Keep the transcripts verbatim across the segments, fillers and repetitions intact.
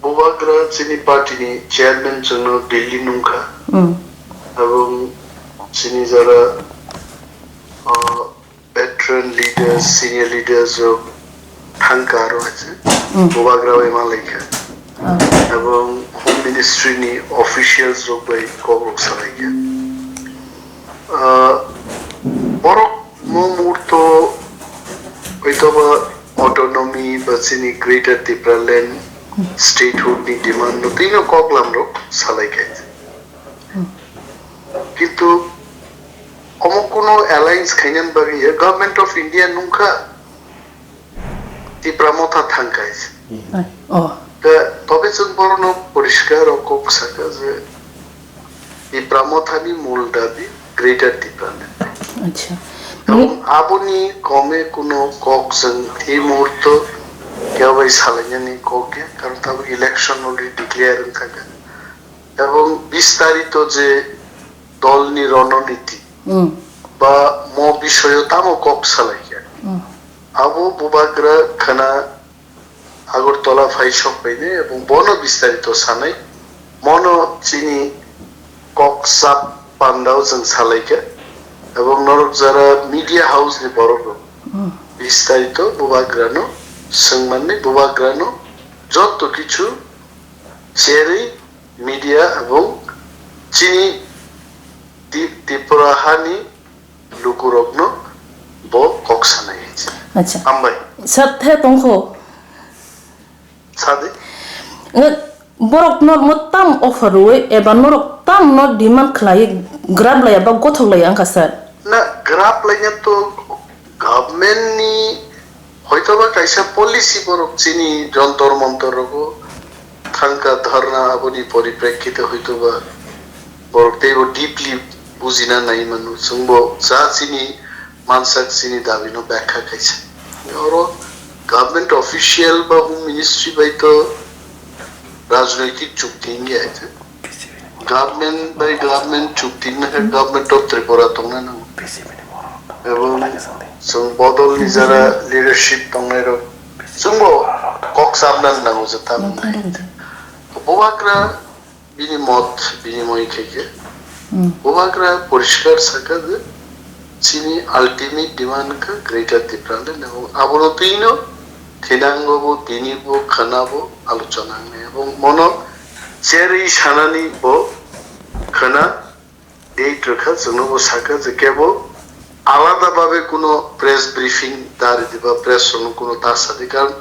Bubagra chini party ni chairman chwngno Delhi nungkha. Hmm. Abong chini jara, uh, veteran leaders, senior leaders rok thangkha aro hai se. Hmm. Bubagra bai malaikha. Ah. Abong Home Ministry ni officials rok bai kok rok salaikha. Ah, borok mo muhurto hoitoba autonomy ba chini Greater Tipraland statehood ni demand no tino koklam rok salai khai. Kintu omo kuno alliance khainani bagwi ya, Government of India nungkha Tipra Motha thang kaisa. Oh. Ka tobe chwng borokno poriskar o kok saka je Tipra Mothani mul dabi Greater Tipraland. Acha. Tabuk aboni kome kuno kok chwng ei muhurto kebai salainani kok ya, karon tabuk election already declare wngkha. Ebong bistarito je dolni rononiti Hmm. ba mo bisoyo tamo kok salaikha. Hmm. Abo Bubagra khana Agartala phai sok painai ebong bono bistarito sanai. Mono chini kok sak pandao chwng salaikha. Ebong norok jara media house ni borok rok Hmm. bistarito Bubagrano swngmani, Bubagrano joto kichu cherwi media ebong chini Ti-, Tripura hani lukurokno bo kok sanai hinwi. Acha. Hambai. Sir, the tongkho. Sadi. Nge, borok norokno tam offer rwi eba norok tam no demand khlai grab laya ba gothok laya wngkha, sir. Na grab laya to government ni hoitoba kaisa policy borok chini jontor montor rogo thangka dharna aboni poriprekkhite hoitoba borok teibo deeply bujina nai mano. Chwngbo cha chini mansak chini dabino bekha kaisa. Oro government official ba Home Ministry bai to rajnoitik chukti wngya hai khe. Government bai government chukti wngkha Government of Tripura tongna nango. Ebong chwng bodol ni jara leadership tongnai rok chwngbo kok sabna nango je tam. Bubagra bini mot binimoi khe khe Hmm. Bubagra poriskar saka je chini ultimate demand kha Greater Tipraland, ebong abono twino thinango bo tini bo khana bo alochona wngnai ebong mono cherwi sanani bo khana date rwkha chwngno bo saka je kebo alada babe kuno press briefing ta ridi ba press rokno kuno ta sadi, karon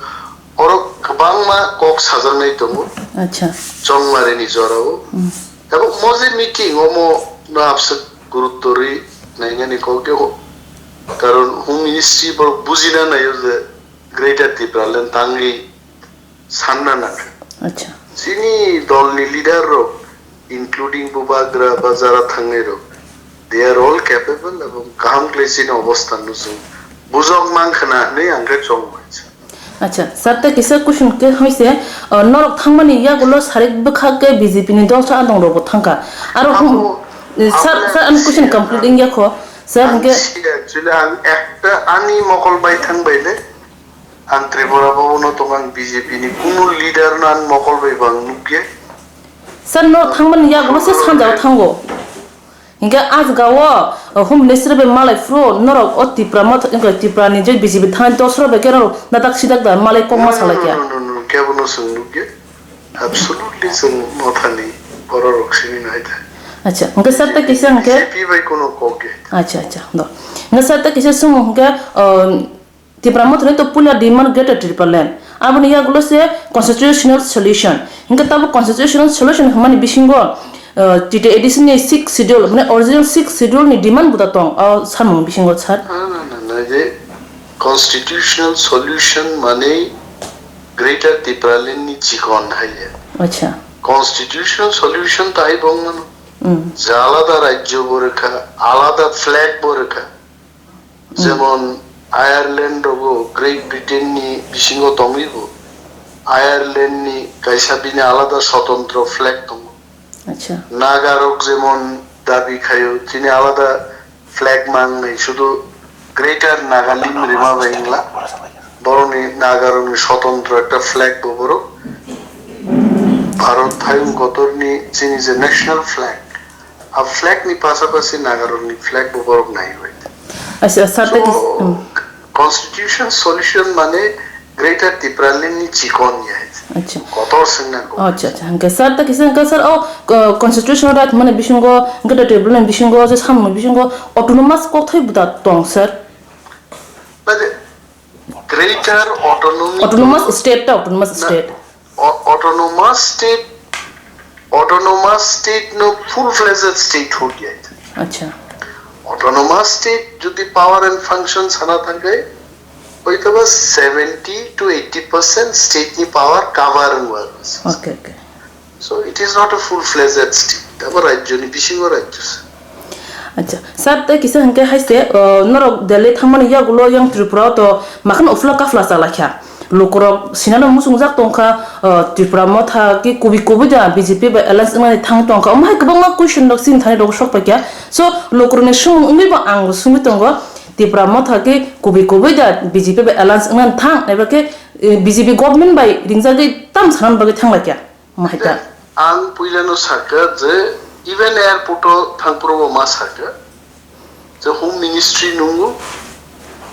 oro kwbangma kok sajaknai tongo Acha. Chongmari ni jorao. Hmm. Tabuk mo je meeting omo no abswk gurutto rwi nainani kok kebo, karon Home Ministry borok bujina naio je Greater Tipraland tangwi sanna nangkha. Acha. Chini dolni leader rok, including Bubagra ba jara thangnai rok, they are all capable ebong kaham khlai chini obostha no chwng bujok mankha na hinwi ang khe chong mansa. Acha, sir, tei kisa question khe hai se, uh, norok thangmani yagulo sarik bwkha khe B J P ni dol sa adong rok bo thangkha. Aro Abo, hum-, sir, abo sir, ani question ang complete wngya kho. Sir, ang hwnkhe si actually ang ekta ani mokol bai thang bai le. Ang Tripura Bhavan o tongo, ang B J P ni kunu leader no ang mokol bai bo ang nukya. Sir, norok thangmani yagulo se sanjao thango. Hinkhe ajgao, uh, Home Ministry bai malai phuru norok o Tipra Motha, wngkha Tipra ni je B J P thani dosra bai khe norok natak sidak da malai kokma No, no, salai khe. No, no, no, no, kebo no chwng nukya. Absolutely chwng Mothani borok rok simi nai da. Acha, hwnkhe sir tei kisa hwnkhe B J P bai kuno kok ya. Acha, acha, do. Hwnkhe sir tei kisa sumo hwnkhe, uh, Tipra Mothani to puila demand Greater Tipraland. Aboni yagulo se constitutional solution. Hinkhe tabuk constitutional solution hwnmani bisingo, uh, T T A D C ni sixth schedule, mane original sixth schedule ni demand buda tong, o samung bisingo sir. Na, na, na, na, je constitutional solution mane Greater Tipraland ni chikon hai ya. Acha. Constitutional solution tai bong mano. Hmm. Je alada rajyo bo rwkha, alada flag bo rwkha. Jemon Ireland rogo Great Britain ni bisingo tongwi bo Ireland ni kaisa bini alada sotontro flag tongo. Acha. Naga rok jemon dabi khayo chini alada flag mangnai sudu Greater Nagalim rima bai wngla. Borokni Naga rokni sotontro ekta flag bo borok Bharat Hayung Kotorni chini je national flag, a flag ni pasapasi Nagarokni flag bo borok naiwi. Acha, sir, tei kis-, so, hmm. Constitution solution mane Greater Tipraland ni chikon ya. Acha. Kotor sengna ko. Acha, acha. Hingke sir, tei kisa hingke sir, o, ko-, constitution right mane bisingo, Greater Tipraland bisingo, je samung bisingo autonomous kokthai buda tong, sir. But Greater autonomy Autonomous state ta, autonomous na, state. Au-, autonomous state, autonomous state no full fledged state ho gaya. Acha. Autonomous state jodi power and function sana thangkai, hoito ba seventy to eighty percent state ni power cover wngwa. Okay, okay. So it is not a full fledged state. Abo rajyo ni bisingo rajyo se. Acha, sir, tei kisa hingke haise, uh, norok Delhi thangmani yagulo yang Tripura to makan ofla kafla chalakha. Lukurok sinano musungjak tongkha, uh, Tripura motha ki kubi kubi da B J P bai alliance wngmani thang tongkha. Omo hai kwbangma question rok sini thani rok sok paikha. So lukurokni sung wngwi bo ang sungwi tongo. Tripura motha ki kubi kubi da B J P bai alliance wngmani thang, eba ke, eh, B J P government bai ringjagwi tam sanan bagwi thang laikha. Mahai ta. Ang puilano sakha je even airport o thangphuru bo ma sakha je Home Ministry nungo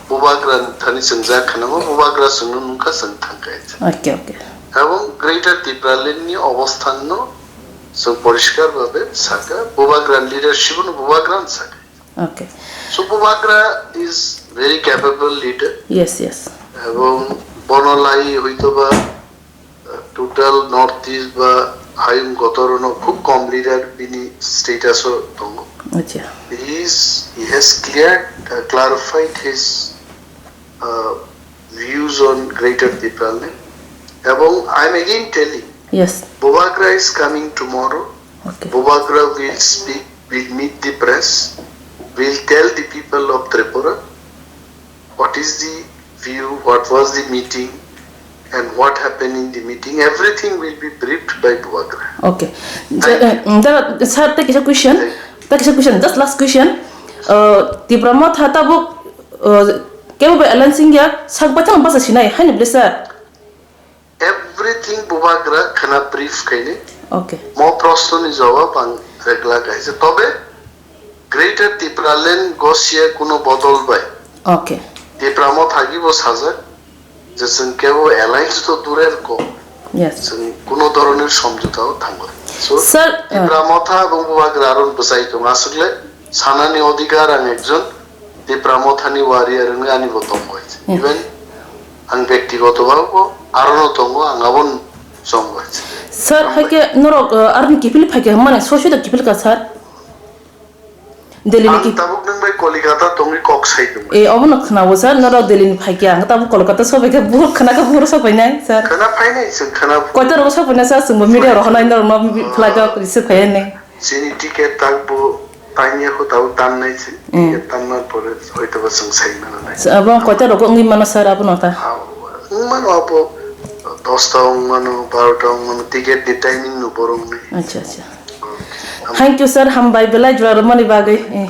Bubagra thani chwngjak khna mo Bubagra chwngno nungkha chwng thangkha. Okay, okay. Ebong Greater Tipraland ni obosthan no chwng poriskar babe sakha, Bubagra leadership no Bubagra sakha. Okay. So Bubagra is very capable leader. Yes, yes. Ebong bono lai hoito ba total North East ba Hayung Kotor no khub kom leader bini status o tongo. Acha. He is, he has cleared, uh, clarified his, uh, views on Greater Tipraland. Ebong I am again telling, Yes. Bubagra is coming tomorrow. Okay. Bubagra will speak, will meet the press, will tell the people of Tripura what is the view, what was the meeting, and what happened in the meeting. Everything will be briefed by Bubagra. Okay. Thank you. Ja-, eh, mm, da, sir, tei kisa question. Thank you. Tei kisa question, just last question. Uh, Tipra Motha tabuk, uh, kebo bai alliance wngya, sak baithang basa sinai, haini ble sir? Everything Bubagra khna brief khaini. Okay. Mo proshno ni jawab ang regla kaisa. Tobe Greater Tipraland gosia kuno bodol bai. Okay. Tipra Motha gi bo sajak je chwng kebo alliance to durer ko. Yes. Chwng kuno doroner somjota o thangla. So, Sir, uh, Tipra Motha ebong Bubagra aron bwsai tong aswkle sanani odhikar ang ekjon Tipra Mothani warrior wngwi ani bo tongwi. Hmm. Even ang bektigoto bhabo arono tongo, ang abon chongwi. Sir, ang hai khe norok, uh, aroni kiphil phai khe mane soisoi da kiphil ka, sir? Delhi ni ang kip- tabuk nang bai Kolikata tongwi kok sai tongwi. Eh, obono khnawo, sir, norok Delhi ni phai khe, ang tabuk Kolkata sobai khe buhur khna khe buhur sobai nai, sir. Khna phai nai, chwng khna. Koita rogo sobai nai, sir, chwngbo media rohonai norok no flight o receive khai nai. Chini ticket tak bo tanya ko tabo tan nai se. Mm. Ticket tan na pore hoito ba chwng sai mano nai. Sa-, abo koita rok wngwi mano sir abo no ta? Ah, wng mano abo dosta wng mano, barota wng mano, ticket ni timing no borok ni. Acha, acha. Okay. Thank you sir, hambai belai jora rwmani bagwi. Eh.